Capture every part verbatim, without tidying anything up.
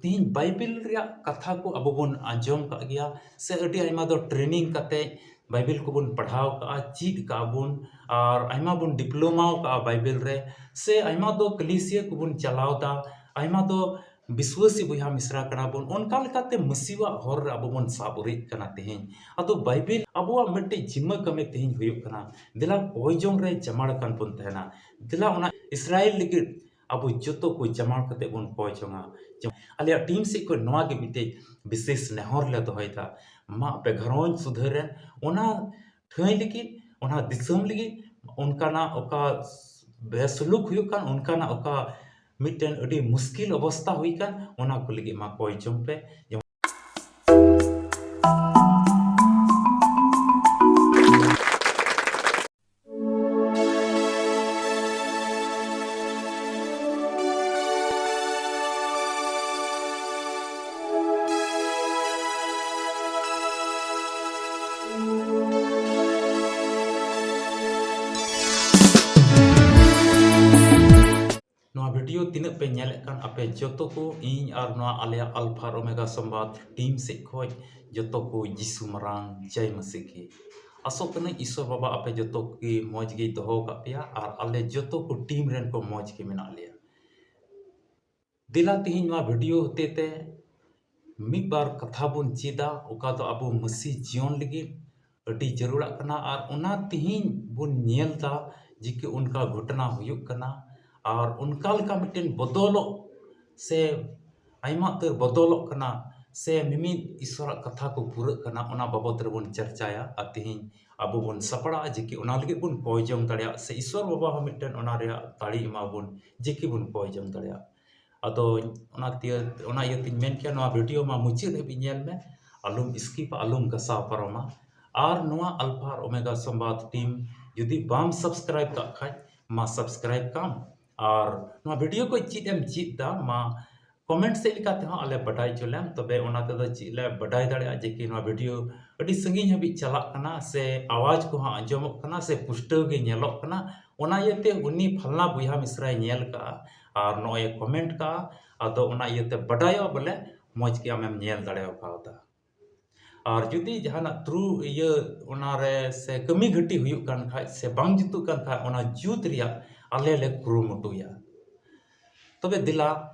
ᱛᱮᱦᱮᱧ ᱵᱟᱭᱵᱮᱞ ᱨᱮᱭᱟᱜ ᱠᱟᱛᱷᱟ ᱠᱚ ᱟᱵᱚ ᱵᱚᱱ ᱟᱸᱡᱚᱢ ᱠᱟᱜ ᱜᱮᱭᱟ, ᱥᱮ ᱟᱹᱰᱤ ᱟᱭᱢᱟ ᱫᱚ training ᱠᱟᱛᱮ ᱵᱟᱭᱵᱮᱞ ᱠᱚᱵᱚᱱ ᱯᱟᱲᱦᱟᱣ ᱠᱟᱜᱼᱟ, ᱪᱮᱫ ᱠᱟᱜᱼᱟ ᱵᱚᱱ, ᱟᱨ ᱟᱭᱢᱟ ᱵᱚᱱ diploma ᱠᱟᱜᱼᱟ ᱵᱟᱭᱵᱮᱞ ᱨᱮ, ᱥᱮ ᱟᱭᱢᱟ ᱫᱚ ᱠᱟᱹᱞᱤᱥᱤᱭᱟᱹ ᱠᱚᱵᱚᱱ ᱪᱟᱞᱟᱣ ᱫᱟ, ᱟᱭᱢᱟ ᱫᱚ ᱵᱤᱥᱣᱟᱹᱥᱤ ᱵᱚᱭᱦᱟ ᱢᱤᱥᱨᱟ ᱠᱟᱱᱟ ᱵᱚᱱ, ᱚᱱᱠᱟ ᱞᱮᱠᱟᱛᱮ ᱢᱟᱹᱥᱤᱣᱟᱜ ᱦᱚᱨ ᱨᱮ ᱟᱵᱚ ᱵᱚᱱ ᱥᱟᱵ ᱩᱨᱤᱡ ᱠᱟᱱᱟ ᱛᱮᱦᱮᱧ᱾ ᱟᱫᱚ ᱵᱟᱭᱵᱮᱞ ᱟᱵᱚᱣᱟᱜ ᱢᱤᱫᱴᱮᱡ ᱡᱤᱢᱟᱹ ᱠᱟᱹᱢᱤ ᱛᱮᱦᱮᱧ ᱦᱩᱭᱩᱜ ᱠᱟᱱᱟ, ᱫᱮᱞᱟ ᱠᱚᱭ ᱡᱚᱝ ᱨᱮ ᱡᱟᱢᱟᱲ ᱟᱠᱟᱱ ᱵᱚᱱ ᱛᱟᱦᱮᱱᱟ, ᱫᱮᱞᱟ ᱚᱱᱟ ᱤᱥᱨᱟᱭᱮᱞ ᱞᱟᱹᱜᱤᱫ ᱟᱵᱚ ᱡᱚᱛᱚ ᱠᱚ ᱡᱟᱢᱟᱲ ᱠᱟᱛᱮ ᱵᱚᱱ ᱠᱚᱭ ᱡᱚᱝᱟ᱾ ᱡᱮᱢᱚᱱ ᱟᱞᱮᱭᱟᱜ ᱴᱤᱢ ᱥᱮᱫ ᱠᱷᱚᱱ ᱱᱚᱣᱟ ᱜᱮ ᱢᱤᱫᱴᱮᱡ ᱵᱤᱥᱮᱥ ᱱᱮᱦᱚᱨ ᱞᱮ ᱫᱚᱦᱚᱭᱮᱫᱟ, ᱢᱟ ᱟᱯᱮ ᱜᱷᱟᱨᱚᱸᱡᱽ ᱥᱩᱫᱷᱟᱹᱨ ᱨᱮᱱ ᱚᱱᱟ ᱴᱷᱟᱹᱭ ᱞᱟᱹᱜᱤᱫ, ᱚᱱᱟ ᱫᱤᱥᱚᱢ ᱞᱟᱹᱜᱤᱫ ᱚᱱᱠᱟᱱᱟᱜ ᱚᱠᱟ ᱵᱮᱥᱩᱞᱩᱠ ᱦᱩᱭᱩᱜ ᱠᱟᱱ, ᱚᱱᱠᱟᱱᱟᱜ ᱚᱠᱟ ᱢᱤᱫᱴᱮᱱ ᱟᱹᱰᱤ ᱢᱩᱥᱠᱤᱞ ᱚᱵᱚᱥᱛᱟ ᱦᱩᱭ ᱠᱟᱱ, ᱚᱱᱟ ᱠᱚ ᱞᱟᱹᱜᱤᱫ ᱢᱟ ᱠᱚᱭ ᱡᱚᱝ ᱯᱮ᱾ ᱡᱮᱢᱚᱱ ᱱᱚᱣᱟ ᱵᱷᱤᱰᱤᱭᱳ ᱛᱤᱱᱟᱹᱜ ᱯᱮ ᱧᱮᱞᱮᱫ ᱠᱟᱱ, ᱟᱯᱮ ᱡᱚᱛᱚ ᱠᱚ, ᱤᱧ ᱟᱨ ᱱᱚᱣᱟ ᱟᱞᱮᱭᱟᱜ ᱟᱞᱯᱷᱟ ᱟᱨ ᱳᱢᱮᱜᱟ ᱥᱚᱢᱵᱟᱫ ᱴᱤᱢ ᱥᱮᱫ ᱠᱷᱚᱱ ᱡᱚᱛᱚ ᱠᱚ ᱡᱤᱥᱩ ᱢᱟᱨᱟᱝ ᱡᱟᱭ ᱢᱟᱹᱥᱤ ᱜᱮ᱾ ᱟᱥᱚᱜ ᱠᱟᱹᱱᱟᱹᱧ ᱤᱥᱚᱨ ᱵᱟᱵᱟ ᱟᱯᱮ ᱡᱚᱛᱚ ᱜᱮ ᱢᱚᱡᱽ ᱜᱮᱭ ᱫᱚᱦᱚ ᱟᱠᱟᱫ ᱯᱮᱭᱟ ᱟᱨ ᱟᱞᱮ ᱡᱚᱛᱚ ᱠᱚ ᱴᱤᱢ ᱨᱮᱱ ᱠᱚ ᱢᱚᱡᱽ ᱜᱮ ᱢᱮᱱᱟᱜ ᱞᱮᱭᱟ᱾ ᱫᱮᱞᱟ ᱛᱮᱦᱮᱧ ᱱᱚᱣᱟ ᱵᱷᱤᱰᱤᱭᱳ ᱦᱚᱛᱮ ᱛᱮ ᱢᱤᱫ ᱵᱟᱨ ᱠᱟᱛᱷᱟ ᱵᱚᱱ ᱪᱮᱫᱟ, ᱚᱠᱟ ᱫᱚ ᱟᱵᱚ ᱢᱟᱹᱥᱤ ᱡᱤᱭᱚᱱ ᱞᱟᱹᱜᱤᱫ ᱟᱹᱰᱤ ᱡᱟᱹᱨᱩᱲᱟᱜ ᱠᱟᱱᱟ᱾ ᱟᱨ ᱚᱱᱟ ᱛᱮᱦᱮᱧ ᱵᱚᱱ ᱧᱮᱞ ᱫᱟ ᱡᱮ ᱠᱤ ᱚᱱᱠᱟ ᱜᱷᱚᱴᱚᱱᱟ ᱦᱩᱭᱩᱜ ᱠᱟᱱᱟ, ᱟᱨ ᱚᱱᱠᱟ ᱞᱮᱠᱟ ᱢᱤᱫᱴᱮᱱ ᱵᱚᱫᱚᱞᱚᱜ ᱥᱮ ᱟᱭᱢᱟ ᱩᱛᱟᱹᱨ ᱵᱚᱫᱚᱞᱚᱜ ᱠᱟᱱᱟ, ᱥᱮ ᱢᱤᱢᱤᱫ ᱤᱥᱚᱨᱟᱜ ᱠᱟᱛᱷᱟ ᱠᱚ ᱯᱩᱨᱟᱹᱜ ᱠᱟᱱᱟ, ᱚᱱᱟ ᱵᱟᱵᱚᱛ ᱨᱮᱵᱚᱱ ᱪᱟᱨᱪᱟᱭᱟ᱾ ᱟᱨ ᱛᱮᱦᱮᱧ ᱟᱵᱚ ᱵᱚᱱ ᱥᱟᱯᱲᱟᱜᱼᱟ ᱡᱮ ᱠᱤ ᱚᱱᱟ ᱞᱟᱹᱜᱤᱫ ᱵᱚᱱ ᱠᱚᱭ ᱡᱚᱝ ᱫᱟᱲᱮᱭᱟᱜ, ᱥᱮ ᱤᱥᱚᱨ ᱵᱟᱵᱟ ᱦᱚᱸ ᱢᱤᱫᱴᱮᱱ ᱚᱱᱟ ᱨᱮᱭᱟᱜ ᱫᱟᱲᱮ ᱮᱢᱟ ᱵᱚᱱ ᱡᱮ ᱠᱤ ᱵᱚᱱ ᱠᱚᱭ ᱡᱚᱝ ᱫᱟᱲᱮᱭᱟᱜ᱾ ᱟᱫᱚ ᱚᱱᱟ ᱛᱤᱭᱟᱹ-, ᱚᱱᱟ ᱤᱭᱟᱹᱛᱮᱧ ᱢᱮᱱ ᱠᱮᱭᱟ, ᱱᱚᱣᱟ ᱵᱷᱤᱰᱤᱭᱳ ᱢᱟ ᱢᱩᱪᱟᱹᱫ ᱦᱟᱹᱵᱤᱡ ᱧᱮᱞ ᱢᱮ, ᱟᱞᱚᱢ skip, ᱟᱞᱚᱢ ᱜᱷᱟᱥᱟᱣ ᱯᱟᱨᱚᱢᱟ᱾ ᱟᱨ ᱱᱚᱣᱟ ᱟᱞᱯᱷᱟ ᱟᱨ ᱳᱢᱮᱜᱟ ᱥᱚᱢᱵᱟᱫ ᱴᱤᱢ ᱡᱩᱫᱤ ᱵᱟᱢ subscribe ᱠᱟᱜ ᱠᱷᱟᱡ, ᱢᱟ subscribe ᱠᱟᱢ᱾ ᱟᱨ ᱱᱚᱣᱟ ᱵᱷᱤᱰᱤᱭᱳ ᱠᱷᱚᱡ ᱪᱮᱫ ᱮᱢ ᱪᱮᱫ ᱫᱟ, ᱢᱟ comment ᱥᱮᱫ ᱞᱮᱠᱟ ᱛᱮᱦᱚᱸ ᱟᱞᱮ ᱵᱟᱰᱟᱭ ᱦᱚᱪᱚ ᱞᱮᱢ, ᱛᱚᱵᱮ ᱚᱱᱟ ᱛᱮᱫᱚ ᱪᱮᱫ ᱞᱮ ᱵᱟᱰᱟᱭ ᱫᱟᱲᱮᱭᱟᱜᱼᱟ ᱡᱮ ᱠᱤ ᱱᱚᱣᱟ ᱵᱷᱤᱰᱤᱭᱳ ᱟᱹᱰᱤ ᱥᱟᱺᱜᱤᱧ ᱦᱟᱹᱵᱤᱡ ᱪᱟᱞᱟᱜ ᱠᱟᱱᱟ, ᱥᱮ ᱟᱣᱟᱡᱽ ᱠᱚᱦᱚᱸ ᱟᱸᱡᱚᱢᱚᱜ ᱠᱟᱱᱟ, ᱥᱮ ᱯᱩᱥᱴᱟᱹᱣ ᱜᱮ ᱧᱮᱞᱚᱜ ᱠᱟᱱᱟ᱾ ᱚᱱᱟ ᱤᱭᱟᱹᱛᱮ ᱩᱱᱤ ᱯᱷᱟᱞᱱᱟ ᱵᱚᱭᱦᱟ ᱢᱤᱥᱨᱟᱭ ᱧᱮᱞ ᱠᱟᱜᱼᱟ, ᱟᱨ ᱱᱚᱜᱼᱚᱭ ᱮ ᱠᱚᱢᱮᱱᱴ ᱠᱟᱜᱼᱟ᱾ ᱟᱫᱚ ᱚᱱᱟ ᱤᱭᱟᱹᱛᱮ ᱵᱟᱰᱟᱭᱚᱜᱼᱟ ᱵᱚᱞᱮ ᱢᱚᱡᱽ ᱜᱮ ᱟᱢᱮᱢ ᱧᱮᱞ ᱫᱟᱲᱮ ᱠᱟᱣᱫᱟ᱾ ᱟᱨ ᱡᱩᱫᱤ ᱡᱟᱦᱟᱱᱟᱜ ᱛᱨᱩ ᱤᱭᱟᱹ ᱚᱱᱟᱨᱮ ᱥᱮ ᱠᱟᱹᱢᱤ ᱜᱷᱟᱹᱴᱤ ᱦᱩᱭᱩᱜ ᱠᱟᱱ ᱠᱷᱟᱡ ᱥᱮ ᱵᱟᱝ ᱡᱩᱛᱩᱜ ᱠᱟᱱ ᱠᱷᱟᱡ, ᱚᱱᱟ ᱡᱩᱛ ᱨᱮᱭᱟᱜ ᱟᱞᱮ ᱞᱮ ᱠᱩᱨᱩᱢᱩᱴᱩᱭᱟ᱾ ᱛᱚᱵᱮ ᱫᱮᱞᱟ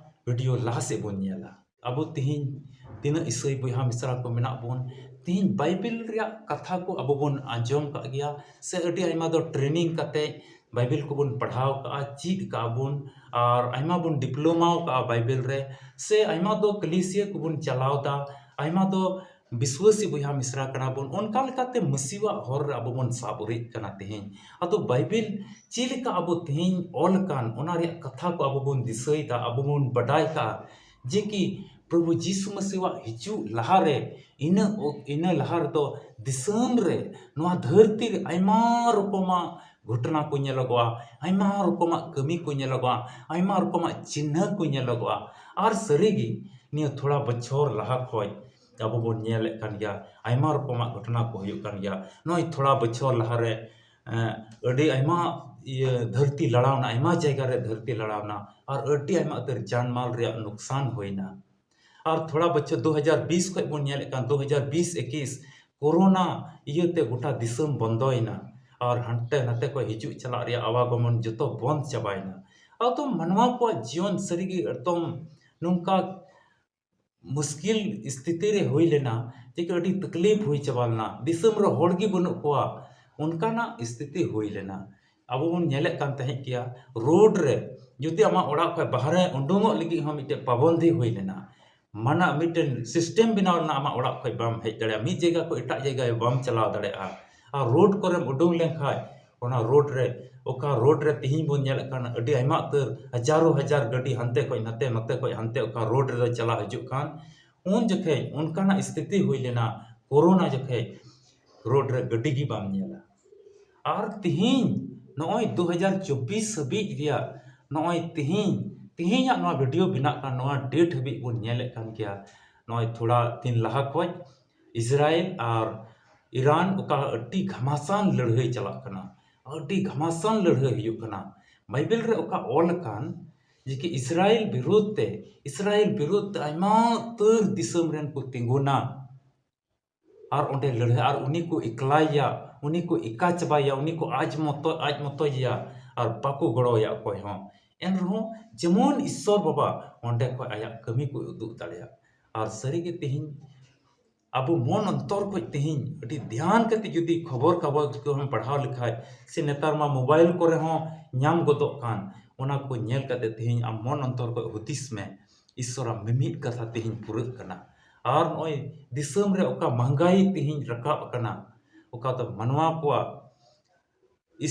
ᱵᱷᱤᱰᱤᱭᱳ ᱞᱟᱦᱟ ᱥᱮᱫ ᱵᱚᱱ ᱧᱮᱞᱟ᱾ ᱟᱵᱚ ᱛᱤᱦᱤᱧ ᱛᱤᱱᱟᱹᱜ ᱤᱥᱟᱹᱭ ᱵᱚᱭᱦᱟ ᱢᱤᱥᱨᱟ ᱠᱚ ᱢᱮᱱᱟᱜ ᱵᱚᱱ, ᱛᱤᱦᱤᱧ ᱵᱟᱭᱵᱮᱞ ᱨᱮᱭᱟᱜ ᱠᱟᱛᱷᱟ ᱠᱚ ᱟᱵᱚ ᱵᱚᱱ ᱟᱸᱡᱚᱢ ᱠᱟᱜ ᱜᱮᱭᱟ, ᱥᱮ ᱟᱹᱰᱤ ᱟᱭᱢᱟ ᱫᱚ ᱴᱨᱮᱱᱤᱝ ᱠᱟᱛᱮ ᱵᱟᱭᱵᱮᱞ ᱠᱚᱵᱚᱱ ᱯᱟᱲᱦᱟᱣ ᱠᱟᱜᱼᱟ, ᱪᱮᱫ ᱠᱟᱜᱼᱟ ᱵᱚᱱ, ᱟᱨ ᱟᱭᱢᱟ ᱵᱚᱱ ᱰᱤᱯᱞᱳᱢᱟᱣ ᱠᱟᱜᱼᱟ ᱵᱟᱭᱵᱮᱞ ᱨᱮ, ᱥᱮ ᱟᱭᱢᱟ ᱫᱚ ᱠᱟᱹᱞᱤᱥᱤᱭᱟᱹ ᱠᱚᱵᱚᱱ ᱪᱟᱞᱟᱣ ᱫᱟ, ᱟᱭᱢᱟ ᱫᱚ ᱵᱤᱥᱣᱟᱹᱥᱤ ᱵᱚᱭᱦᱟ ᱢᱤᱥᱨᱟ ᱠᱟᱱᱟ ᱵᱚᱱ, ᱚᱱᱠᱟ ᱞᱮᱠᱟᱛᱮ ᱢᱟᱹᱥᱤᱣᱟᱜ ᱦᱚᱨ ᱨᱮ ᱟᱵᱚ ᱵᱚᱱ ᱥᱟᱵ ᱩᱨᱤᱡ ᱠᱟᱱᱟ ᱛᱮᱦᱮᱧ᱾ ᱟᱫᱚ ᱵᱟᱭᱵᱮᱞ ᱪᱮᱫ ᱞᱮᱠᱟ ᱟᱵᱚ ᱛᱮᱦᱮᱧ ᱚᱞ ᱟᱠᱟᱱ, ᱚᱱᱟ ᱨᱮᱭᱟᱜ ᱠᱟᱛᱷᱟ ᱠᱚ ᱟᱵᱚ ᱵᱚᱱ ᱫᱤᱥᱟᱹᱭᱮᱫᱟ, ᱟᱵᱚ ᱵᱚᱱ ᱵᱟᱰᱟᱭ ᱠᱟᱜᱼᱟ ᱡᱮ ᱠᱤ ᱯᱨᱚᱵᱷᱩ ᱡᱤᱥᱩ ᱢᱟᱹᱥᱤᱣᱟᱜ ᱦᱤᱡᱩᱜ ᱞᱟᱦᱟᱨᱮ, ᱤᱱᱟᱹ ᱚᱠ-, ᱤᱱᱟᱹ ᱞᱟᱦᱟ ᱨᱮᱫᱚ ᱫᱤᱥᱚᱢ ᱨᱮ, ᱱᱚᱣᱟ ᱫᱷᱟᱹᱨᱛᱤ ᱨᱮ ᱟᱭᱢᱟ ᱨᱚᱠᱚᱢᱟᱜ ᱜᱷᱚᱴᱚᱱᱟ ᱠᱚ ᱧᱮᱞᱚᱜᱚᱜᱼᱟ, ᱟᱭᱢᱟ ᱨᱚᱠᱚᱢᱟᱜ ᱠᱟᱹᱢᱤ ᱠᱚ ᱧᱮᱞᱚᱜᱚᱜᱼᱟ, ᱟᱭᱢᱟ ᱨᱚᱠᱚᱢᱟᱜ ᱪᱤᱱᱦᱟᱹ ᱠᱚ ᱧᱮᱞᱚᱜᱚᱜᱼᱟ᱾ ᱟᱨ ᱥᱟᱹᱨᱤᱜᱮ ᱱᱤᱭᱟᱹ ᱛᱷᱚᱲᱟ ᱵᱚᱪᱷᱚᱨ ᱞᱟᱦᱟ ᱠᱷᱚᱡ ᱟᱵᱚ ᱵᱚᱱ ᱧᱮᱞᱮᱫ ᱠᱟᱱ ᱜᱮᱭᱟ, ᱟᱭᱢᱟ ᱨᱚᱠᱚᱢᱟᱜ ᱜᱷᱚᱴᱚᱱᱟ ᱠᱚ ᱦᱩᱭᱩᱜ ᱠᱟᱱ ᱜᱮᱭᱟ᱾ ᱱᱚᱜᱼᱚᱭ ᱛᱷᱚᱲᱟ ᱵᱚᱪᱷᱚᱨ ᱞᱟᱦᱟᱨᱮ, ᱮᱸ, ᱟᱹᱰᱤ ᱟᱭᱢᱟ ᱤᱭᱟᱹ ᱫᱷᱟᱹᱨᱛᱤ ᱞᱟᱲᱟᱣᱱᱟ, ᱟᱭᱢᱟ ᱡᱟᱭᱜᱟ ᱨᱮ ᱫᱷᱟᱹᱨᱛᱤ ᱞᱟᱲᱟᱣᱱᱟ, ᱟᱨ ᱟᱹᱰᱤ ᱟᱭᱢᱟ ᱩᱛᱟᱹᱨ ᱡᱟᱱᱢᱟᱞ ᱨᱮᱭᱟᱜ ᱱᱩᱠᱥᱟᱱ ᱦᱩᱭᱱᱟ᱾ ᱟᱨ ᱛᱷᱚᱲᱟ ᱵᱚᱪᱷᱚᱨ ᱫᱩ ᱦᱟᱡᱟᱨ ᱵᱤᱥ ᱠᱷᱚᱡ ᱵᱚᱱ ᱧᱮᱞᱮᱫ ᱠᱟᱱ, ᱫᱩ ᱦᱟᱡᱟᱨ ᱵᱤᱥ ᱮᱠᱤᱥ ᱠᱳᱨᱳᱱᱟ ᱤᱭᱟᱹᱛᱮ ᱜᱚᱴᱟ ᱫᱤᱥᱚᱢ ᱵᱚᱱᱫᱚᱭᱮᱱᱟ, ᱟᱨ ᱦᱟᱱᱛᱮ ᱱᱟᱛᱮ ᱠᱷᱚᱡ ᱦᱤᱡᱩᱜ ᱪᱟᱞᱟᱜ ᱨᱮᱭᱟᱜ ᱟᱣᱟᱜᱚᱢᱚᱱ ᱡᱚᱛᱚ ᱵᱚᱱᱫ ᱪᱟᱵᱟᱭᱮᱱᱟ᱾ ᱟᱫᱚ ᱢᱟᱱᱣᱟ ᱠᱚᱣᱟᱜ ᱡᱤᱭᱚᱱ ᱥᱟᱹᱨᱤᱜᱮ ᱮᱠᱫᱚᱢ ᱱᱚᱝᱠᱟ ᱢᱩᱥᱠᱤᱞ ᱥᱛᱷᱤᱛᱤ ᱨᱮ ᱦᱩᱭ ᱞᱮᱱᱟ, ᱡᱮ ᱟᱹᱰᱤ ᱛᱟᱠᱞᱤᱯ ᱦᱩᱭ ᱪᱟᱵᱟ ᱞᱮᱱᱟ, ᱫᱤᱥᱚᱢ ᱨᱮ ᱦᱚᱲ ᱜᱮ ᱵᱟᱹᱱᱩᱜ ᱠᱚᱣᱟ, ᱚᱱᱠᱟᱱᱟᱜ ᱥᱛᱷᱤᱛᱤ ᱦᱩᱭ ᱞᱮᱱᱟ᱾ ᱟᱵᱚ ᱵᱚᱱ ᱧᱮᱞᱮᱫ ᱠᱟᱱ ᱛᱟᱦᱮᱸᱫ ᱜᱮᱭᱟ, ᱨᱳᱰ ᱨᱮ ᱡᱩᱫᱤ ᱟᱢᱟᱜ ᱚᱲᱟᱜ ᱠᱷᱚᱱ ᱵᱟᱦᱨᱮ ᱩᱰᱩᱝᱚᱜ ᱞᱟᱹᱜᱤᱫ ᱦᱚᱸ ᱢᱤᱫᱴᱮᱱ ᱯᱟᱵᱚᱱᱫᱤ ᱦᱩᱭ ᱞᱮᱱᱟ, ᱢᱟᱱᱟ ᱢᱤᱫᱴᱮᱱ ᱥᱤᱥᱴᱮᱢ ᱵᱮᱱᱟᱣ ᱞᱮᱱᱟ, ᱟᱢᱟᱜ ᱚᱲᱟᱜ ᱠᱷᱚᱱ ᱵᱟᱢ ᱦᱮᱡ ᱫᱟᱲᱮᱭᱟᱜᱼᱟ, ᱢᱤᱫ ᱡᱟᱭᱜᱟ ᱠᱷᱚᱱ ᱮᱴᱟᱜ ᱡᱟᱭᱜᱟ ᱵᱟᱢ ᱪᱟᱞᱟᱣ ᱫᱟᱲᱮᱭᱟᱜᱼᱟ᱾ ᱟᱨ ᱨᱳᱰ ᱠᱚᱨᱮᱢ ᱩᱰᱩᱝ ᱞᱮᱱᱠᱷᱟᱱ, ᱚᱱᱟ ᱨᱳᱰ ᱨᱮ, ᱚᱠᱟ ᱨᱳᱰ ᱨᱮ ᱛᱤᱦᱤᱧ ᱵᱚᱱ ᱧᱮᱞᱮᱫ ᱠᱟᱱ ᱟᱹᱰᱤ ᱟᱭᱢᱟ ᱩᱛᱟᱹᱨ ᱦᱟᱡᱟᱨᱚ ᱦᱟᱡᱟᱨ ᱜᱟᱹᱰᱤ ᱦᱟᱱᱛᱮ ᱠᱷᱚᱱ ᱱᱟᱛᱮ, ᱱᱟᱛᱮ ᱠᱷᱚᱱ ᱦᱟᱱᱛᱮ ᱚᱠᱟ ᱨᱳᱰ ᱨᱮᱫᱚ ᱪᱟᱞᱟᱣ ᱦᱤᱡᱩᱜ ᱠᱟᱱ, ᱩᱱ ᱡᱚᱠᱷᱮᱡ ᱚᱱᱠᱟᱱᱟᱜ ᱥᱛᱷᱤᱛᱤ ᱦᱩᱭ ᱞᱮᱱᱟ, ᱠᱳᱨᱳᱱᱟ ᱡᱚᱠᱷᱮᱡ ᱨᱳᱰ ᱨᱮ ᱜᱟᱹᱰᱤ ᱜᱮ ᱵᱟᱢ ᱧᱮᱞᱟ᱾ ᱟᱨ ᱛᱤᱦᱤᱧ ᱱᱚᱜᱼᱚᱭ ᱫᱩ ᱦᱟᱡᱟᱨ ᱪᱚᱵᱵᱤᱥ ᱦᱟᱹᱵᱤᱡ ᱨᱮᱭᱟᱜ, ᱱᱚᱜᱼᱚᱭ ᱛᱤᱦᱤᱧ, ᱛᱤᱦᱤᱧᱟᱜ ᱱᱚᱣᱟ ᱵᱷᱤᱰᱤᱭᱳ ᱵᱮᱱᱟᱜ ᱠᱟᱱ ᱱᱚᱣᱟ ᱰᱮᱴ ᱦᱟᱹᱵᱤᱡ ᱵᱚᱱ ᱧᱮᱞᱮᱫ ᱠᱟᱱ ᱜᱮᱭᱟ᱾ ᱱᱚᱜᱼᱚᱭ ᱛᱷᱚᱲᱟ ᱫᱤᱱ ᱞᱟᱦᱟ ᱠᱷᱚᱡ ᱤᱥᱨᱟᱭᱮᱞ ᱟᱨ ᱤᱨᱟᱱ ᱚᱠᱟ ᱟᱹᱰᱤ ᱜᱷᱟᱢᱟᱥᱟᱱ ᱞᱟᱹᱲᱦᱟᱹᱭ ᱪᱟᱞᱟᱜ ᱠᱟᱱᱟ, ᱟᱹᱰᱤ ᱜᱷᱟᱢᱟᱥᱟᱱ ᱞᱟᱹᱲᱦᱟᱹᱭ ᱦᱩᱭᱩᱜ ᱠᱟᱱᱟ᱾ ᱵᱟᱭᱵᱮᱞ ᱨᱮ ᱚᱠᱟ ᱚᱞ ᱟᱠᱟᱱ, ᱡᱮ ᱠᱤ ᱤᱥᱨᱟᱭᱮᱞ ᱵᱤᱨᱩᱫᱷ ᱛᱮ, ᱤᱥᱨᱟᱭᱮᱞ ᱵᱤᱨᱩᱫᱷ ᱛᱮ ᱟᱭᱢᱟ ᱩᱛᱟᱹᱨ ᱫᱤᱥᱚᱢ ᱨᱮᱱ ᱠᱚ ᱛᱤᱸᱜᱩᱱᱟ ᱟᱨ ᱚᱸᱰᱮ ᱞᱟᱹᱲᱦᱟᱹᱭ, ᱟᱨ ᱩᱱᱤ ᱠᱚ ᱮᱠᱞᱟᱭᱮᱭᱟ, ᱩᱱᱤ ᱠᱚ ᱮᱠᱟ ᱪᱟᱵᱟᱭᱮᱭᱟ, ᱩᱱᱤ ᱠᱚ ᱟᱡ ᱢᱚᱛᱚ, ᱟᱡ ᱢᱚᱛᱚᱭᱮᱭᱟ ᱟᱨ ᱵᱟᱠᱚ ᱜᱚᱲᱚᱣᱟᱭᱟ ᱚᱠᱚᱭ ᱦᱚᱸ᱾ ᱮᱱ ᱨᱮᱦᱚᱸ ᱡᱮᱢᱚᱱ ᱤᱥᱥᱚᱨ ᱵᱟᱵᱟ ᱚᱸᱰᱮ ᱠᱷᱚᱱ ᱟᱭᱟᱜ ᱠᱟᱹᱢᱤ ᱠᱚ ᱩᱫᱩᱜ ᱫᱟᱲᱮᱭᱟᱜ᱾ ᱟᱨ ᱥᱟᱹᱨᱤ ᱜᱮ ᱛᱮᱦᱮᱧ ᱟᱵᱚ ᱢᱚᱱ ᱚᱱᱛᱚᱨ ᱠᱷᱚᱱ ᱛᱮᱦᱮᱧ ᱟᱹᱰᱤ ᱫᱷᱮᱭᱟᱱ ᱠᱟᱛᱮ ᱡᱩᱫᱤ ᱠᱷᱚᱵᱚᱨ ᱠᱟᱜᱚᱡᱽ ᱠᱚᱦᱚᱸ ᱯᱟᱲᱦᱟᱣ ᱞᱮᱠᱷᱟᱡ, ᱥᱮ ᱱᱮᱛᱟᱨ ᱢᱟ ᱢᱳᱵᱟᱭᱤᱞ ᱠᱚᱨᱮ ᱦᱚᱸ ᱧᱟᱢ ᱜᱚᱫᱚᱜ ᱠᱟᱱ, ᱚᱱᱟ ᱠᱚ ᱧᱮᱞ ᱠᱟᱛᱮ ᱛᱮᱦᱮᱧ ᱟᱢ ᱢᱚᱱ ᱚᱱᱛᱚᱨ ᱠᱷᱚᱱ ᱦᱩᱫᱤᱥ ᱢᱮ, ᱤᱥᱥᱚᱨᱟᱜ ᱢᱤᱢᱤᱫ ᱠᱟᱛᱷᱟ ᱛᱮᱦᱮᱧ ᱯᱩᱨᱟᱹᱜ ᱠᱟᱱᱟ᱾ ᱟᱨ ᱱᱚᱜᱼᱚᱭ ᱫᱤᱥᱚᱢ ᱨᱮ ᱚᱠᱟ ᱢᱟᱦᱜᱟᱭ ᱛᱮᱦᱮᱧ ᱨᱟᱠᱟᱵ ᱟᱠᱟᱱᱟ, ᱚᱠᱟ ᱫᱚ ᱢᱟᱱᱣᱟ ᱠᱚᱣᱟᱜ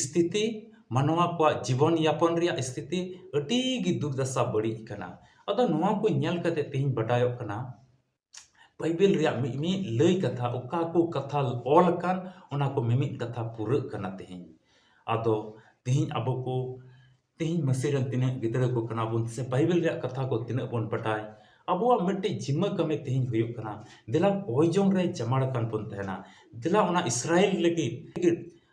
ᱥᱛᱷᱤᱛᱤ, ᱢᱟᱱᱣᱟ ᱠᱚᱣᱟᱜ ᱡᱤᱵᱚᱱ ᱭᱟᱯᱚᱱ ᱨᱮᱭᱟᱜ ᱥᱛᱷᱤᱛᱤ ᱟᱹᱰᱤ ᱜᱮ ᱫᱩᱨᱫᱟᱥᱟ ᱵᱟᱹᱲᱤᱡ ᱠᱟᱱᱟ᱾ ᱟᱫᱚ ᱱᱚᱣᱟ ᱠᱚ ᱧᱮᱞ ᱠᱟᱛᱮ ᱛᱮᱦᱮᱧ ᱵᱟᱰᱟᱭᱚᱜ ᱠᱟᱱᱟ, ᱵᱟᱭᱵᱮᱞ ᱨᱮᱭᱟᱜ ᱢᱤᱫ ᱢᱤᱫ ᱞᱟᱹᱭ ᱠᱟᱛᱷᱟ, ᱚᱠᱟ ᱠᱚ ᱠᱟᱛᱷᱟ ᱚᱞ ᱟᱠᱟᱱ, ᱚᱱᱟ ᱠᱚ ᱢᱤᱢᱤᱫ ᱠᱟᱛᱷᱟ ᱯᱩᱨᱟᱹᱜ ᱠᱟᱱᱟ ᱛᱮᱦᱮᱧ᱾ ᱟᱫᱚ ᱛᱮᱦᱮᱧ ᱟᱵᱚ ᱠᱚ, ᱛᱮᱦᱮᱧ ᱢᱟᱹᱥᱤ ᱨᱮᱱ ᱛᱤᱱᱟᱹᱜ ᱜᱤᱫᱽᱨᱟᱹ ᱠᱚ ᱠᱟᱱᱟ ᱵᱚᱱ, ᱥᱮ ᱵᱟᱭᱵᱮᱞ ᱨᱮᱭᱟᱜ ᱠᱟᱛᱷᱟ ᱠᱚ ᱛᱤᱱᱟᱹᱜ ᱵᱚᱱ ᱵᱟᱰᱟᱭ, ᱟᱵᱚᱣᱟᱜ ᱢᱤᱫᱴᱮᱡ ᱡᱤᱢᱟᱹ ᱠᱟᱹᱢᱤ ᱛᱮᱦᱮᱧ ᱦᱩᱭᱩᱜ ᱠᱟᱱᱟ, ᱫᱮᱞᱟ ᱠᱚᱭ ᱡᱚᱝ ᱨᱮ ᱡᱟᱢᱟᱲ ᱟᱠᱟᱱ ᱵᱚᱱ ᱛᱟᱦᱮᱱᱟ, ᱫᱮᱞᱟ ᱚᱱᱟ ᱤᱥᱨᱟᱭᱮᱞ ᱞᱟᱹᱜᱤᱫ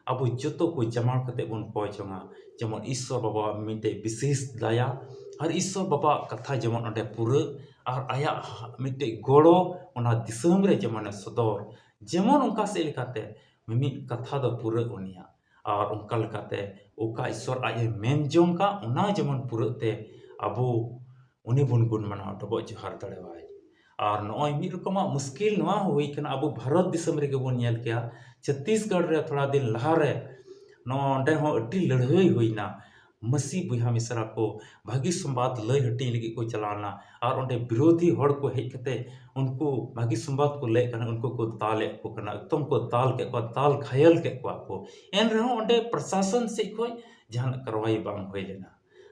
ᱟᱵᱚ ᱡᱚᱛᱚ ᱠᱚ ᱡᱟᱢᱟᱲ ᱠᱟᱛᱮ ᱵᱚᱱ ᱠᱚᱭ ᱡᱚᱝᱟ, ᱡᱮᱢᱚᱱ ᱤᱥᱥᱚᱨ ᱵᱟᱵᱟᱣᱟᱜ ᱢᱤᱫᱴᱮᱡ ᱵᱤᱥᱮᱥ ᱫᱟᱭᱟ ᱟᱨ ᱤᱥᱥᱚᱨ ᱵᱟᱵᱟᱣᱟᱜ ᱠᱟᱛᱷᱟ ᱡᱮᱢᱚᱱ ᱚᱸᱰᱮ ᱯᱩᱨᱟᱹᱜ ᱟᱨ ᱟᱭᱟᱜ ᱢᱤᱫᱴᱮᱡ ᱜᱚᱲᱚ ᱚᱱᱟ ᱫᱤᱥᱚᱢ ᱨᱮ ᱡᱮᱢᱚᱱᱮ ᱥᱚᱫᱚᱨ, ᱡᱮᱢᱚᱱ ᱚᱱᱠᱟ ᱥᱮᱫ ᱞᱮᱠᱟᱛᱮ ᱢᱤᱢᱤᱫ ᱠᱟᱛᱷᱟ ᱫᱚ ᱯᱩᱨᱟᱹᱜ ᱩᱱᱤᱭᱟᱜ᱾ ᱟᱨ ᱚᱱᱠᱟ ᱞᱮᱠᱟᱛᱮ ᱚᱠᱟ ᱤᱥᱥᱚᱨ ᱟᱡ ᱮ ᱢᱮᱱ ᱡᱚᱝ ᱠᱟᱜ, ᱚᱱᱟ ᱡᱮᱢᱚᱱ ᱯᱩᱨᱟᱹᱜ ᱛᱮ ᱟᱵᱚ ᱩᱱᱤ ᱵᱚᱱ ᱜᱩᱱ ᱢᱟᱱᱟᱣ ᱰᱚᱵᱚᱜ ᱡᱚᱦᱟᱨ ᱫᱟᱲᱮᱣᱟᱭ᱾ ᱟᱨ ᱱᱚᱜᱼᱚᱭ ᱢᱤᱫ ᱨᱚᱠᱚᱢᱟᱜ ᱢᱩᱥᱠᱤᱞ ᱱᱚᱣᱟ ᱦᱚᱸ ᱦᱩᱭ ᱠᱟᱱᱟ, ᱟᱵᱚ ᱵᱷᱟᱨᱚᱛ ᱫᱤᱥᱚᱢ ᱨᱮᱜᱮ ᱵᱚᱱ ᱧᱮᱞ ᱠᱮᱭᱟ, ᱪᱷᱚᱛᱛᱤᱥᱜᱚᱲ ᱨᱮ ᱛᱷᱚᱲᱟ ᱫᱤᱱ ᱞᱟᱦᱟᱨᱮ ᱱᱚᱰᱮ ᱦᱚᱸ ᱟᱹᱰᱤ ᱞᱟᱹᱲᱦᱟᱹᱭ ᱦᱩᱭᱱᱟ᱾ ᱢᱟᱹᱥᱤ ᱵᱚᱭᱦᱟ ᱢᱤᱥᱨᱟ ᱠᱚ ᱵᱷᱟᱹᱜᱤ ᱥᱚᱢᱵᱟᱫ ᱞᱟᱹᱭ ᱦᱟᱹᱴᱤᱧ ᱞᱟᱹᱜᱤᱫ ᱠᱚ ᱪᱟᱞᱟᱣ ᱞᱮᱱᱟ, ᱟᱨ ᱚᱸᱰᱮ ᱵᱤᱨᱳᱫᱷᱤ ᱦᱚᱲ ᱠᱚ ᱦᱮᱡ ᱠᱟᱛᱮ ᱩᱱᱠᱩ ᱵᱷᱟᱹᱜᱤ ᱥᱚᱢᱵᱟᱫ ᱠᱚ ᱞᱟᱹᱭᱮᱫ ᱠᱟᱱᱟ, ᱩᱱᱠᱩ ᱠᱚ ᱫᱟᱞᱮᱫ ᱠᱚ ᱠᱟᱱᱟ, ᱮᱠᱫᱚᱢ ᱠᱚ ᱫᱟᱞ ᱠᱮᱫ ᱠᱚᱣᱟ, ᱫᱟᱞ ᱜᱷᱟᱭᱮᱞ ᱠᱮᱫ ᱠᱚᱣᱟ ᱠᱚ᱾ ᱮᱱ ᱨᱮᱦᱚᱸ ᱚᱸᱰᱮ ᱯᱨᱚᱥᱟᱥᱚᱱ ᱥᱮᱫ ᱠᱷᱚᱱ ᱡᱟᱦᱟᱱᱟᱜ ᱠᱟᱨᱣᱟᱭ ᱵᱟᱝ ᱦᱩᱭ ᱞᱮᱱᱟ᱾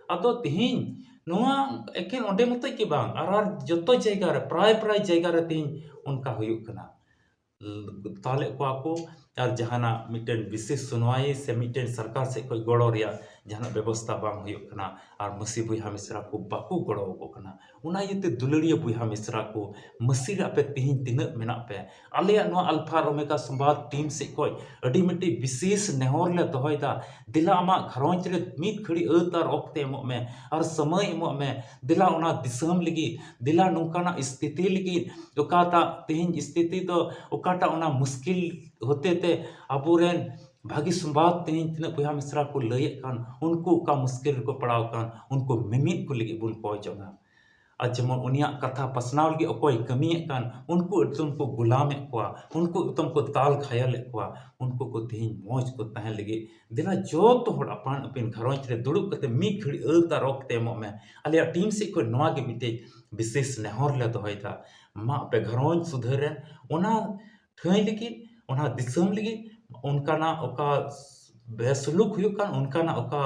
ᱟᱫᱚ ᱛᱮᱦᱮᱧ ᱱᱚᱣᱟ ᱮᱠᱮᱱ ᱚᱸᱰᱮ ᱢᱚᱛᱚᱡ ᱜᱮ ᱵᱟᱝ, ᱟᱨ, ᱟᱨ ᱡᱚᱛᱚ ᱡᱟᱭᱜᱟ ᱨᱮ, ᱯᱨᱟᱭ, ᱯᱨᱟᱭ ᱡᱟᱭᱜᱟ ᱨᱮ ᱛᱮᱦᱮᱧ ᱚᱱᱠᱟ ᱦᱩᱭᱩᱜ ᱠᱟᱱᱟ᱾ ᱛᱟᱦᱞᱮ ᱠᱚᱣᱟ ᱠᱚ, ᱟᱨ ᱡᱟᱦᱟᱱᱟᱜ ᱢᱤᱫᱴᱮᱱ ᱵᱤᱥᱮᱥ ᱥᱩᱱᱣᱟᱭ ᱥᱮ ᱢᱤᱫᱴᱮᱱ ᱥᱚᱨᱠᱟᱨ ᱥᱮᱫ ᱠᱷᱚᱱ ᱜᱚᱲᱚ ᱨᱮᱭᱟᱜ ᱡᱟᱦᱟᱱᱟᱜ ᱵᱮᱵᱚᱥᱛᱷᱟ ᱵᱟᱝ ᱦᱩᱭᱩᱜ ᱠᱟᱱᱟ ᱟᱨ ᱢᱟᱹᱥᱤ ᱵᱚᱭᱦᱟ ᱢᱤᱥᱨᱟ ᱠᱚ ᱵᱟᱠᱚ ᱜᱚᱲᱚ ᱟᱠᱚ ᱠᱟᱱᱟ᱾ ᱚᱱᱟ ᱤᱭᱟᱹᱛᱮ ᱫᱩᱞᱟᱹᱲᱤᱭᱟᱹ ᱵᱚᱭᱦᱟ ᱢᱤᱥᱨᱟ ᱠᱚ, ᱢᱟᱹᱥᱤ ᱨᱮ ᱟᱯᱮ ᱛᱤᱦᱤᱧ ᱛᱤᱱᱟᱹᱜ ᱢᱮᱱᱟᱜ ᱯᱮ? ᱟᱞᱮᱭᱟᱜ ᱱᱚᱣᱟ ᱟᱞᱯᱷᱟ ᱟᱨ ᱳᱢᱮᱜᱟ ᱥᱚᱢᱵᱟᱫ ᱴᱤᱢ ᱥᱮᱫ ᱠᱷᱚᱱ ᱟᱹᱰᱤ ᱢᱤᱫᱴᱤᱡ ᱵᱤᱥᱮᱥ ᱱᱮᱦᱚᱨ ᱞᱮ ᱫᱚᱦᱚᱭᱮᱫᱟ, ᱫᱮᱞᱟ ᱟᱢᱟᱜ ᱜᱷᱟᱨᱚᱸᱡᱽ ᱨᱮ ᱢᱤᱫ ᱜᱷᱟᱹᱲᱤ ᱟᱹᱛ ᱟᱨ ᱚᱠᱛᱮ ᱮᱢᱚᱜ ᱢᱮ ᱟᱨ ᱥᱚᱢᱚᱭ ᱮᱢᱚᱜ ᱢᱮ᱾ ᱫᱮᱞᱟ ᱚᱱᱟ ᱫᱤᱥᱚᱢ ᱞᱟᱹᱜᱤᱫ, ᱫᱮᱞᱟ ᱱᱚᱝᱠᱟᱱᱟᱜ ᱥᱛᱷᱤᱛᱤ ᱞᱟᱹᱜᱤᱫ, ᱚᱠᱟᱴᱟᱜ ᱛᱮᱦᱮᱧ ᱥᱛᱷᱤᱛᱤ ᱫᱚ, ᱚᱠᱟᱴᱟᱜ ᱚᱱᱟ ᱢᱩᱥᱠᱤᱞ ᱦᱚᱛᱮ ᱛᱮ ᱟᱵᱚᱨᱮᱱ ᱵᱷᱟᱹᱜᱤ ᱥᱚᱢᱵᱟᱫ ᱛᱮᱦᱮᱧ ᱛᱤᱱᱟᱹᱜ ᱵᱚᱭᱦᱟ ᱢᱤᱥᱨᱟ ᱠᱚ ᱞᱟᱹᱭᱮᱫ ᱠᱟᱱ, ᱩᱱᱠᱩ ᱚᱠᱟ ᱢᱩᱥᱠᱤᱞ ᱨᱮᱠᱚ ᱯᱟᱲᱟᱣ ᱠᱟᱱ, ᱩᱱᱠᱩ ᱢᱤᱢᱤᱫ ᱠᱚ ᱞᱟᱹᱜᱤᱫ ᱵᱚᱱ ᱠᱚᱭ ᱡᱚᱝᱟ᱾ ᱟᱨ ᱡᱮᱢᱚᱱ ᱩᱱᱤᱭᱟᱜ ᱠᱟᱛᱷᱟ ᱯᱟᱥᱱᱟᱣ ᱞᱟᱹᱜᱤᱫ ᱚᱠᱚᱭ ᱠᱟᱹᱢᱤᱭᱮᱫ ᱠᱟᱱ, ᱩᱱᱠᱩ ᱮᱠᱫᱚᱢ ᱠᱚ ᱜᱩᱞᱟᱢᱮᱫ ᱠᱚᱣᱟ, ᱩᱱᱠᱩ ᱮᱠᱫᱚᱢ ᱠᱚ ᱫᱟᱞ ᱜᱷᱟᱭᱟᱞᱮᱫ ᱠᱚᱣᱟ, ᱩᱱᱠᱩ ᱠᱚ ᱛᱮᱦᱮᱧ ᱢᱚᱡᱽ ᱠᱚ ᱛᱟᱦᱮᱸ ᱞᱟᱹᱜᱤᱫ ᱫᱮᱞᱟ ᱡᱚᱛᱚ ᱦᱚᱲ ᱟᱯᱟᱱ ᱟᱹᱯᱤᱱ ᱜᱷᱟᱨᱚᱸᱡᱽ ᱨᱮ ᱫᱩᱲᱩᱵ ᱠᱟᱛᱮ ᱢᱤᱫ ᱜᱷᱟᱹᱲᱤ ᱟᱹᱛ ᱟᱨ ᱚᱠᱛᱮ ᱮᱢᱚᱜ ᱢᱮ᱾ ᱟᱞᱮᱭᱟᱜ ᱴᱤᱢ ᱥᱮᱫ ᱠᱷᱚᱱ ᱱᱚᱣᱟ ᱜᱮ ᱢᱤᱫᱴᱮᱡ ᱵᱤᱥᱮᱥ ᱱᱮᱦᱚᱨ ᱞᱮ ᱫᱚᱦᱚᱭᱮᱫᱟ᱾ ᱢᱟ ᱟᱯᱮ ᱜᱷᱟᱨᱚᱸᱡᱽ ᱥᱩᱫᱷᱟᱹᱨ ᱨᱮᱱ ᱚᱱᱟ ᱴᱷᱟᱹᱭ ᱞᱟᱹᱜᱤᱫ, ᱚᱱᱟ ᱫᱤᱥᱚᱢ ᱞᱟᱹᱜᱤᱫ, ᱚᱱᱠᱟᱱᱟᱜ ᱚᱠᱟ ᱵᱮᱥᱩᱞᱩᱠ ᱦᱩᱭᱩᱜ ᱠᱟᱱ, ᱚᱱᱠᱟᱱᱟᱜ ᱚᱠᱟ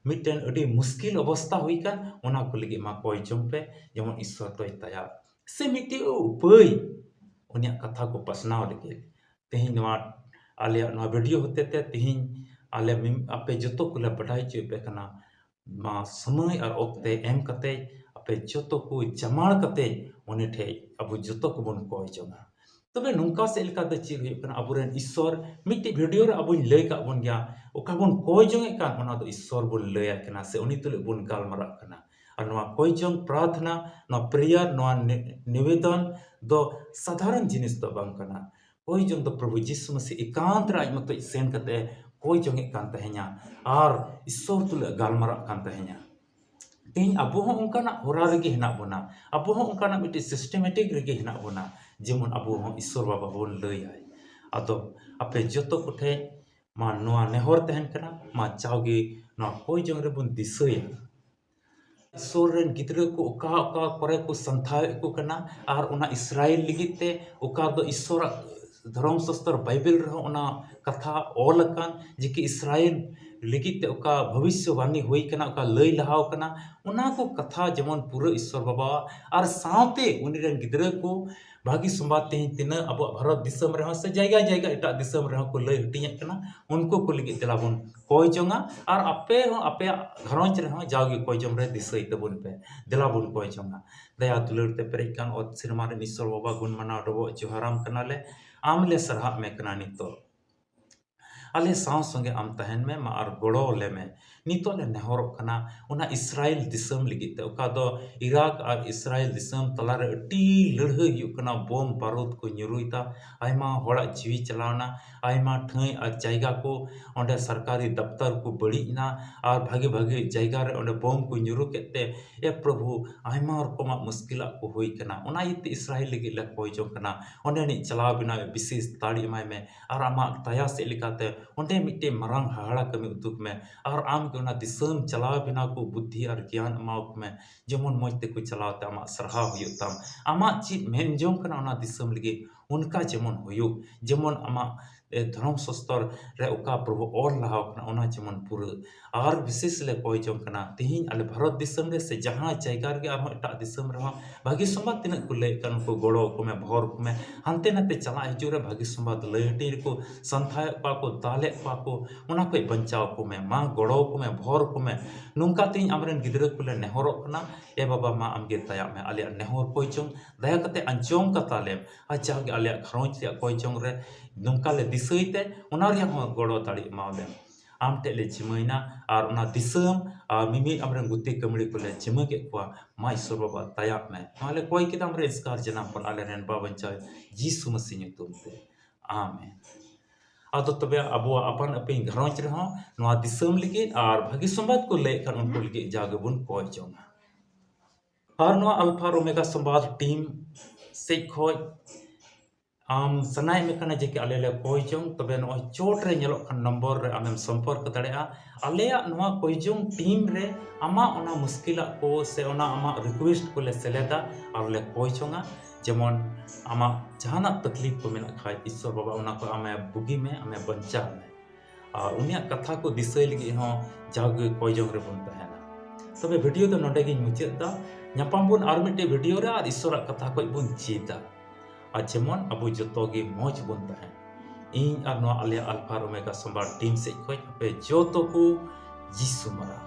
ᱢᱤᱫᱴᱮᱱ ᱟᱹᱰᱤ ᱢᱩᱥᱠᱤᱞ ᱚᱵᱚᱥᱛᱷᱟ ᱦᱩᱭ ᱠᱟᱱ, ᱚᱱᱟ ᱠᱚ ᱞᱟᱹᱜᱤᱫ ᱢᱟ ᱠᱚᱭ ᱡᱚᱝ ᱯᱮ, ᱡᱮᱢᱚᱱ ᱤᱥᱥᱚᱨ ᱫᱚᱭ ᱫᱟᱭᱟ᱾ ᱥᱮ ᱢᱤᱫᱴᱮᱡ ᱩᱯᱟᱹᱭ ᱩᱱᱤᱭᱟᱜ ᱠᱟᱛᱷᱟ ᱠᱚ ᱯᱟᱥᱱᱟᱣ ᱞᱟᱹᱜᱤᱫ᱾ ᱛᱮᱦᱮᱧ ᱱᱚᱣᱟ ᱟᱞᱮᱭᱟᱜ ᱱᱚᱣᱟ ᱵᱷᱤᱰᱤᱭᱳ ᱦᱚᱛᱮ ᱛᱮ ᱛᱮᱦᱮᱧ ᱟᱞᱮ ᱢᱤᱢ-, ᱟᱯᱮ ᱡᱚᱛᱚ ᱠᱚᱞᱮ ᱵᱟᱰᱟᱭ ᱦᱚᱪᱚᱭᱮᱫ ᱯᱮ ᱠᱟᱱᱟ᱾ ᱱᱚᱣᱟ ᱥᱚᱢᱚᱭ ᱟᱨ ᱚᱠᱛᱮ ᱮᱢ ᱠᱟᱛᱮ ᱟᱯᱮ ᱡᱚᱛᱚ ᱠᱚ ᱡᱟᱢᱟᱲ ᱠᱟᱛᱮ ᱩᱱᱤ ᱴᱷᱮᱡ ᱟᱵᱚ ᱡᱚᱛᱚ ᱠᱚᱵᱚᱱ ᱠᱚᱭ ᱡᱚᱝᱟ᱾ ᱛᱚᱵᱮ ᱱᱚᱝᱠᱟ ᱥᱮᱫ ᱞᱮᱠᱟᱛᱮ ᱪᱮᱫ ᱦᱩᱭᱩᱜ ᱠᱟᱱᱟ? ᱟᱵᱚᱨᱮᱱ ᱤᱥᱥᱚᱨ ᱢᱤᱫᱴᱤᱡ ᱵᱷᱤᱰᱤᱭᱳ ᱨᱮ ᱟᱵᱚᱧ ᱞᱟᱹᱭ ᱠᱟᱜ ᱵᱚᱱ ᱜᱮᱭᱟ, ᱚᱠᱟ ᱵᱚᱱ ᱠᱚᱭ ᱡᱚᱝ ᱮᱫ ᱠᱟᱱ, ᱚᱱᱟ ᱫᱚ ᱤᱥᱥᱚᱨ ᱵᱚᱱ ᱞᱟᱹᱭᱟᱭ ᱠᱟᱱᱟ ᱥᱮ ᱩᱱᱤ ᱛᱩᱞᱩᱡ ᱵᱚᱱ ᱜᱟᱞᱢᱟᱨᱟᱜ ᱠᱟᱱᱟ᱾ ᱟᱨ ᱱᱚᱣᱟ ᱠᱚᱭ ᱡᱚᱝ ᱯᱨᱟᱨᱛᱷᱱᱟ, ᱱᱚᱣᱟ ᱯᱨᱮᱭᱟᱨ, ᱱᱚᱣᱟ ᱱᱤ-, ᱱᱤᱵᱮᱫᱚᱱ ᱫᱚ ᱥᱟᱫᱷᱟᱨᱚᱱ ᱡᱤᱱᱤᱥ ᱫᱚ ᱵᱟᱝ ᱠᱟᱱᱟ᱾ ᱠᱚᱭ ᱡᱚᱝ ᱫᱚ ᱯᱨᱚᱵᱷᱩ ᱡᱤᱥᱩ ᱢᱟᱥᱤ ᱮᱠᱟᱱᱛ ᱨᱮ ᱟᱡ ᱢᱚᱛᱚᱡ ᱥᱮᱱ ᱠᱟᱛᱮ ᱠᱚᱭ ᱡᱚᱝ ᱮᱫ ᱠᱟᱱ ᱛᱟᱦᱮᱸᱧᱟ ᱟᱨ ᱤᱥᱥᱚᱨ ᱛᱩᱞᱩᱡ ᱜᱟᱞᱢᱟᱨᱟᱜ ᱠᱟᱱ ᱛᱟᱦᱮᱸᱧᱟ᱾ ᱛᱮᱦᱮᱧ ᱟᱵᱚ ᱦᱚᱸ ᱚᱱᱠᱟᱱᱟᱜ ᱦᱚᱨᱟ ᱨᱮᱜᱮ ᱦᱮᱱᱟᱜ ᱵᱚᱱᱟ, ᱟᱵᱚ ᱦᱚᱸ ᱚᱱᱠᱟᱱᱟᱜ ᱢᱤᱫᱴᱤᱡ ᱥᱤᱥᱴᱮᱢᱮᱴᱤᱠ ᱨᱮᱜᱮ ᱦᱮᱱᱟᱜ ᱵᱚᱱᱟ, ᱡᱮᱢᱚᱱ ᱟᱵᱚ ᱦᱚᱸ ᱤᱥᱥᱚᱨ ᱵᱟᱵᱟ ᱵᱚᱱ ᱞᱟᱹᱭᱟᱭ᱾ ᱟᱫᱚ ᱟᱯᱮ ᱡᱚᱛᱚ ᱠᱚᱴᱷᱮᱡ ᱢᱟ ᱱᱚᱣᱟ ᱱᱮᱦᱚᱨ ᱛᱟᱦᱮᱱ ᱠᱟᱱᱟ, ᱢᱟ ᱡᱟᱣᱜᱮ ᱱᱚᱣᱟ ᱠᱚᱭ ᱡᱚᱝ ᱨᱮᱵᱚᱱ ᱫᱤᱥᱟᱹᱭᱟ᱾ ᱤᱥᱥᱚᱨ ᱨᱮᱱ ᱜᱤᱫᱽᱨᱟᱹ ᱠᱚ ᱚᱠᱟ ᱚᱠᱟ ᱠᱚᱨᱮ ᱠᱚ ᱥᱟᱱᱛᱷᱟᱣᱮᱫ ᱠᱚ ᱠᱟᱱᱟ, ᱟᱨ ᱚᱱᱟ ᱤᱥᱨᱟᱭᱮᱞ ᱞᱟᱹᱜᱤᱫ ᱛᱮ ᱚᱠᱟ ᱫᱚ ᱤᱥᱥᱚᱨᱟᱜ ᱫᱷᱚᱨᱚᱢ ᱥᱟᱥᱛᱚᱨ ᱵᱟᱭᱵᱮᱞ ᱨᱮᱦᱚᱸ ᱚᱱᱟ ᱠᱟᱛᱷᱟ ᱚᱞ ᱟᱠᱟᱱ, ᱡᱮ ᱠᱤ ᱤᱥᱨᱟᱭᱮᱞ ᱞᱟᱹᱜᱤᱫ ᱛᱮ ᱚᱠᱟ ᱵᱷᱚᱵᱤᱥᱥᱚᱵᱟᱱᱤ ᱦᱩᱭ ᱠᱟᱱᱟ, ᱚᱠᱟ ᱞᱟᱹᱭ ᱞᱟᱦᱟᱣ ᱠᱟᱱᱟ, ᱚᱱᱟ ᱠᱚ ᱠᱟᱛᱷᱟ ᱡᱮᱢᱚᱱ ᱯᱩᱨᱟᱹ ᱤᱥᱥᱚᱨ ᱵᱟᱵᱟᱣᱟᱜ ᱟᱨ ᱥᱟᱶᱛᱮ ᱩᱱᱤ ᱨᱮᱱ ᱜᱤᱫᱽᱨᱟᱹ ᱠᱚ ᱵᱷᱟᱹᱜᱤ ᱥᱚᱢᱵᱟᱫ ᱛᱮᱦᱮᱧ ᱛᱤᱱᱟᱹᱜ ᱟᱵᱚᱣᱟᱜ ᱵᱷᱟᱨᱚᱛ ᱫᱤᱥᱚᱢ ᱨᱮᱦᱚᱸ ᱥᱮ ᱡᱟᱭᱜᱟ ᱡᱟᱭᱜᱟ ᱮᱴᱟᱜ ᱫᱤᱥᱚᱢ ᱨᱮᱦᱚᱸ ᱠᱚ ᱞᱟᱹᱭ ᱦᱟᱹᱴᱤᱧᱮᱫ ᱠᱟᱱᱟ, ᱩᱱᱠᱩ ᱠᱚ ᱞᱟᱹᱜᱤᱫ ᱫᱮᱞᱟ ᱵᱚᱱ ᱠᱚᱭ ᱡᱚᱝᱟ᱾ ᱟᱨ ᱟᱯᱮ ᱦᱚᱸ ᱟᱯᱮᱭᱟᱜ ᱜᱷᱟᱨᱚᱸᱡᱽ ᱨᱮᱦᱚᱸ ᱡᱟᱣᱜᱮ ᱠᱚᱭ ᱡᱚᱝ ᱨᱮ ᱫᱤᱥᱟᱹᱭ ᱛᱟᱵᱚᱱ ᱯᱮ, ᱫᱮᱞᱟ ᱵᱚᱱ ᱠᱚᱭ ᱡᱚᱝᱟ᱾ ᱫᱟᱭᱟ ᱫᱩᱞᱟᱹᱲ ᱛᱮ ᱯᱮᱨᱮᱡ ᱠᱟᱱ ᱚᱛ ᱥᱮᱨᱢᱟ ᱨᱮᱱ ᱤᱥᱥᱚᱨ ᱵᱟᱵᱟ, ᱜᱩᱱ ᱢᱟᱱᱟᱣ ᱰᱚᱵᱚᱜ ᱡᱚᱦᱟᱨᱟᱢ ᱠᱟᱱᱟᱞᱮ, ᱟᱢ ᱞᱮ ᱥᱟᱨᱦᱟᱜ ᱢᱮ ᱠᱟᱱᱟ ᱱᱤᱛᱚᱜ᱾ ᱟᱞᱮ ᱥᱟᱶ ᱥᱚᱸᱜᱮ ᱟᱢ ᱛᱟᱦᱮᱱ ᱢᱮ ᱢᱟ ᱟᱨ ᱜᱚᱲᱚ ᱟᱞᱮ ᱢᱮ᱾ ᱱᱤᱛᱚᱜ ᱞᱮ ᱱᱮᱦᱚᱨᱚᱜ ᱠᱟᱱᱟ ᱚᱱᱟ ᱤᱥᱨᱟᱭᱮᱞ ᱫᱤᱥᱚᱢ ᱞᱟᱹᱜᱤᱫ ᱛᱮ, ᱚᱠᱟ ᱫᱚ ᱤᱨᱟᱠ ᱟᱨ ᱤᱥᱨᱟᱭᱮᱞ ᱫᱤᱥᱚᱢ ᱛᱟᱞᱟᱨᱮ ᱟᱹᱰᱤ ᱞᱟᱹᱲᱦᱟᱹᱭ ᱦᱩᱭᱩᱜ ᱠᱟᱱᱟ, ᱵᱳᱢ ᱵᱟᱹᱨᱩᱫ ᱠᱚ ᱧᱩᱨᱩᱭᱮᱫᱟ, ᱟᱭᱢᱟ ᱦᱚᱲᱟᱜ ᱡᱤᱣᱤ ᱪᱟᱞᱟᱣᱱᱟ, ᱟᱭᱢᱟ ᱴᱷᱟᱹᱭ ᱟᱨ ᱡᱟᱭᱜᱟ ᱠᱚ, ᱚᱸᱰᱮ ᱥᱚᱨᱠᱟᱨᱤ ᱫᱟᱯᱛᱟᱨ ᱠᱚ ᱵᱟᱹᱲᱤᱡ ᱮᱱᱟ, ᱟᱨ ᱵᱷᱟᱜᱮ ᱵᱷᱟᱜᱮ ᱡᱟᱭᱜᱟ ᱨᱮ ᱚᱸᱰᱮ ᱵᱳᱢ ᱠᱚ ᱧᱩᱨᱩ ᱠᱮᱫ ᱛᱮ, ᱮ ᱯᱨᱚᱵᱷᱩ, ᱟᱭᱢᱟ ᱨᱚᱠᱚᱢᱟᱜ ᱢᱩᱥᱠᱤᱞᱟᱜ ᱠᱚ ᱦᱩᱭ ᱠᱟᱱᱟ᱾ ᱚᱱᱟ ᱤᱭᱟᱹᱛᱮ ᱤᱥᱨᱟᱭᱮᱞ ᱞᱟᱹᱜᱤᱫ ᱞᱮ ᱠᱚᱭ ᱡᱚᱝ ᱠᱟᱱᱟ, ᱚᱸᱰᱮᱱᱤᱡ ᱪᱟᱞᱟᱣ ᱵᱮᱱᱟᱣ ᱵᱤᱥᱮᱥ ᱫᱟᱲᱮ ᱮᱢᱟᱭ ᱢᱮ, ᱟᱨ ᱟᱢᱟᱜ ᱫᱟᱭᱟ ᱥᱮᱫ ᱞᱮᱠᱟᱛᱮ ᱚᱸᱰᱮ ᱢᱤᱫᱴᱮᱱ ᱢᱟᱨᱟᱝ ᱦᱟᱦᱟᱲᱟ ᱠᱟᱹᱢᱤ ᱩᱫᱩᱜᱽ ᱢᱮ, ᱟᱨ ᱟᱢ ᱜᱮ ᱚᱱᱟ ᱫᱤᱥᱚᱢ ᱪᱟᱞᱟᱣ ᱵᱮᱱᱟᱣ ᱠᱚ ᱵᱩᱫᱽᱫᱷᱤ ᱟᱨ ᱜᱮᱭᱟᱱ ᱮᱢᱟᱣ ᱠᱚ ᱢᱮ, ᱡᱮᱢᱚᱱ ᱢᱚᱡᱽ ᱛᱮᱠᱚ ᱪᱟᱞᱟᱣ ᱛᱮ ᱟᱢᱟᱜ ᱥᱟᱨᱦᱟᱣ ᱦᱩᱭᱩᱜ ᱛᱟᱢ᱾ ᱟᱢᱟᱜ ᱪᱮᱫ ᱢᱮᱱ ᱡᱚᱝ ᱠᱟᱱᱟ ᱚᱱᱟ ᱫᱤᱥᱚᱢ ᱞᱟᱹᱜᱤᱫ, ᱚᱱᱠᱟ ᱡᱮᱢᱚᱱ ᱦᱩᱭᱩᱜ, ᱡᱮᱢᱚᱱ ᱟᱢᱟᱜ, ᱮ, ᱫᱷᱚᱨᱚᱢ ᱥᱟᱥᱛᱚᱨ ᱨᱮ ᱚᱠᱟ ᱯᱨᱚᱵᱷᱩ ᱚᱞ ᱞᱟᱦᱟᱣ ᱠᱟᱱᱟ, ᱚᱱᱟ ᱡᱮᱢᱚᱱ ᱯᱩᱨᱟᱹ᱾ ᱟᱨ ᱵᱤᱥᱮᱥ ᱞᱮ ᱠᱚᱭ ᱡᱚᱝ ᱠᱟᱱᱟ, ᱛᱮᱦᱮᱧ ᱟᱞᱮ ᱵᱷᱟᱨᱚᱛ ᱫᱤᱥᱚᱢ ᱨᱮ ᱥᱮ ᱡᱟᱦᱟᱸ ᱡᱟᱭᱜᱟ ᱨᱮᱜᱮ, ᱟᱨᱦᱚᱸ ᱮᱴᱟᱜ ᱫᱤᱥᱚᱢ ᱨᱮᱦᱚᱸ ᱵᱷᱟᱹᱜᱤ ᱥᱚᱢᱵᱟᱫ ᱛᱤᱱᱟᱹᱜ ᱠᱚ ᱞᱟᱹᱭᱮᱫ ᱠᱟᱱ, ᱩᱱᱠᱩ ᱜᱚᱲᱚ ᱟᱠᱚ ᱢᱮ, ᱵᱷᱚᱨ ᱟᱠᱚ ᱢᱮ, ᱦᱟᱱᱛᱮ ᱱᱟᱛᱮ ᱪᱟᱞᱟᱜ ᱦᱤᱡᱩᱜ ᱨᱮ ᱵᱷᱟᱹᱜᱤ ᱥᱚᱢᱵᱟᱫ ᱞᱟᱹᱭ ᱦᱟᱹᱴᱤᱧ ᱨᱮᱠᱚ ᱥᱟᱱᱛᱷᱟᱣᱮᱫ ᱠᱚᱣᱟ ᱠᱚ, ᱫᱟᱞᱮᱫ ᱠᱚᱣᱟ ᱠᱚ, ᱚᱱᱟ ᱠᱷᱚᱡ ᱵᱟᱧᱪᱟᱣ ᱠᱚ ᱢᱮ, ᱢᱟ ᱜᱚᱲᱚ ᱟᱠᱚ ᱢᱮ, ᱵᱷᱚᱨ ᱟᱠᱚ ᱢᱮ᱾ ᱱᱚᱝᱠᱟ ᱛᱮᱦᱮᱧ ᱟᱢᱨᱮᱱ ᱜᱤᱫᱽᱨᱟᱹ ᱠᱚᱞᱮ ᱱᱮᱦᱚᱨᱚᱜ ᱠᱟᱱᱟ, ᱮ ᱵᱟᱵᱟ, ᱢᱟ ᱟᱢᱜᱮ ᱫᱟᱭᱟᱜ ᱢᱮ, ᱟᱞᱮᱭᱟᱜ ᱱᱮᱦᱚᱨ ᱠᱚᱭ ᱡᱚᱝ ᱫᱟᱭᱟ ᱠᱟᱛᱮ ᱟᱸᱡᱚᱢ ᱠᱟᱛᱟ ᱞᱮᱢ, ᱟᱨ ᱡᱟᱜᱮ ᱟᱞᱮᱭᱟᱜ ᱜᱷᱟᱨᱚᱸᱡᱽ ᱨᱮᱭᱟᱜ ᱠᱚᱭ ᱡᱚᱝ ᱨᱮ ᱱᱚᱝᱠᱟ ᱞᱮ ᱫᱤᱥᱟᱹᱭ ᱛᱮ, ᱚᱱᱟ ᱨᱮᱭᱟᱜ ᱦᱚᱸ ᱜᱚᱲᱚ ᱫᱟᱲᱮ ᱮᱢᱟᱣ ᱞᱮᱢ᱾ ᱟᱢ ᱴᱷᱮᱡ ᱞᱮ ᱡᱤᱢᱟᱹᱭᱱᱟ, ᱟᱨ ᱚᱱᱟ ᱫᱤᱥᱚᱢ ᱟᱨ ᱢᱤᱢᱤᱫ ᱟᱢᱨᱮᱱ ᱜᱩᱛᱤ ᱠᱟᱹᱢᱲᱤ ᱠᱚᱞᱮ ᱡᱤᱢᱟᱹ ᱠᱮᱫ ᱠᱚᱣᱟ᱾ ᱢᱟ ᱤᱥᱚᱨ ᱵᱟᱵᱟ, ᱫᱟᱭᱟᱜ ᱢᱮ᱾ ᱱᱚᱣᱟ ᱞᱮ ᱠᱚᱭ ᱠᱮᱫᱟ ᱟᱢᱨᱮᱱ ᱮᱥᱠᱟᱨ ᱡᱟᱱᱟᱢ ᱠᱷᱚᱱ ᱟᱞᱮᱨᱮᱱ ᱵᱟᱵᱟ ᱵᱟᱧᱪᱟᱣ ᱡᱤᱥᱩ ᱢᱟᱹᱥᱤ ᱧᱩᱛᱩᱢ ᱛᱮ, ᱟᱢᱮᱱ᱾ ᱟᱫᱚ ᱛᱚᱵᱮ ᱟᱵᱚᱣᱟᱜ ᱟᱯᱟᱱ ᱟᱹᱯᱤᱱ ᱜᱷᱟᱨᱚᱸᱡᱽ ᱨᱮᱦᱚᱸ ᱱᱚᱣᱟ ᱫᱤᱥᱚᱢ ᱞᱟᱹᱜᱤᱫ ᱟᱨ ᱵᱷᱟᱹᱜᱤ ᱥᱚᱢᱵᱟᱫ ᱠᱚ ᱞᱟᱹᱭᱮᱫ ᱠᱷᱟᱱ, ᱩᱱᱠᱩ ᱞᱟᱹᱜᱤᱫ ᱡᱟᱜᱮ ᱵᱚᱱ ᱠᱚᱭ ᱡᱚᱝᱟ᱾ ᱟᱨ ᱱᱚᱣᱟ ᱟᱞᱯᱷᱟ ᱟᱨ ᱳᱢᱮᱜᱟ ᱥᱚᱢᱵᱟᱫ ᱴᱤᱢ ᱥᱮᱡ ᱠᱷᱚᱡ ᱟᱢ ᱥᱟᱱᱟᱭᱮᱫ ᱢᱮ ᱠᱟᱱᱟ ᱡᱮ ᱠᱤ ᱟᱞᱮ ᱞᱮ ᱠᱚᱭ ᱡᱚᱝ, ᱛᱚᱵᱮ ᱱᱚᱜᱼᱚᱭ ᱪᱚᱴ ᱨᱮ ᱧᱮᱞᱚᱜ ᱠᱟᱱ ᱱᱚᱢᱵᱚᱨ ᱨᱮ ᱟᱢᱮᱢ ᱥᱚᱢᱯᱚᱨᱠ ᱫᱟᱲᱮᱭᱟᱜᱼᱟ᱾ ᱟᱞᱮᱭᱟᱜ ᱱᱚᱣᱟ ᱠᱚᱭ ᱡᱚᱝ ᱴᱤᱢ ᱨᱮ ᱟᱢᱟᱜ ᱚᱱᱟ ᱢᱩᱥᱠᱤᱞᱟᱜ ᱠᱚ ᱥᱮ ᱚᱱᱟ ᱟᱢᱟᱜ ᱨᱤᱠᱩᱭᱮᱥᱴ ᱠᱚᱞᱮ ᱥᱮᱞᱮᱫᱟ ᱟᱨ ᱞᱮ ᱠᱚᱭ ᱡᱚᱝᱟ᱾ ᱡᱮᱢᱚᱱ ᱟᱢᱟᱜ ᱡᱟᱦᱟᱱᱟᱜ ᱛᱟᱠᱞᱤᱯ ᱠᱚ ᱢᱮᱱᱟᱜ ᱠᱷᱟᱡ, ᱤᱥᱥᱚᱨ ᱵᱟᱵᱟ ᱚᱱᱟ ᱠᱚ ᱟᱢᱮ ᱵᱩᱜᱤ ᱢᱮ, ᱟᱢᱮ ᱵᱟᱧᱪᱟᱣ ᱢᱮ᱾ ᱟᱨ ᱩᱱᱤᱭᱟᱜ ᱠᱟᱛᱷᱟ ᱠᱚ ᱫᱤᱥᱟᱹᱭ ᱞᱟᱹᱜᱤᱫ ᱦᱚᱸ ᱡᱟᱣᱜᱮ ᱠᱚᱭ ᱡᱚᱝ ᱨᱮᱵᱚᱱ ᱛᱟᱦᱮᱱᱟ᱾ ᱛᱚᱵᱮ ᱵᱷᱤᱰᱤᱭᱳ ᱫᱚ ᱱᱚᱰᱮ ᱜᱤᱧ ᱢᱩᱪᱟᱹᱫ ᱮᱫᱟ᱾ ᱧᱟᱯᱟᱢ ᱵᱚᱱ ᱟᱨ ᱢᱤᱫᱴᱮᱡ ᱵᱷᱤᱰᱤᱭᱳ ᱨᱮ ᱟᱨ ᱤᱥᱚᱨᱟᱜ ᱠᱟᱛᱷᱟ ᱠᱷᱚᱡ ᱵᱚᱱ ᱪᱮᱫᱟ᱾ ᱟᱨ ᱡᱮᱢᱚᱱ ᱟᱵᱚ ᱡᱚᱛᱚ ᱜᱮ ᱢᱚᱡᱽ ᱵᱚᱱ ᱛᱟᱦᱮᱱ᱾ ᱤᱧ ᱟᱨ ᱱᱚᱣᱟ ᱟᱞᱮᱭᱟᱜ ᱟᱞᱯᱷᱟ ᱟᱨ ᱳᱢᱮᱜᱟ ᱥᱟᱢᱵᱟᱲ ᱴᱤᱢ ᱥᱮᱡ ᱠᱷᱚᱡ ᱟᱯᱮ ᱡᱚᱛᱚ ᱠᱚ ᱡᱤᱥᱩ ᱢᱟᱨᱟᱝ᱾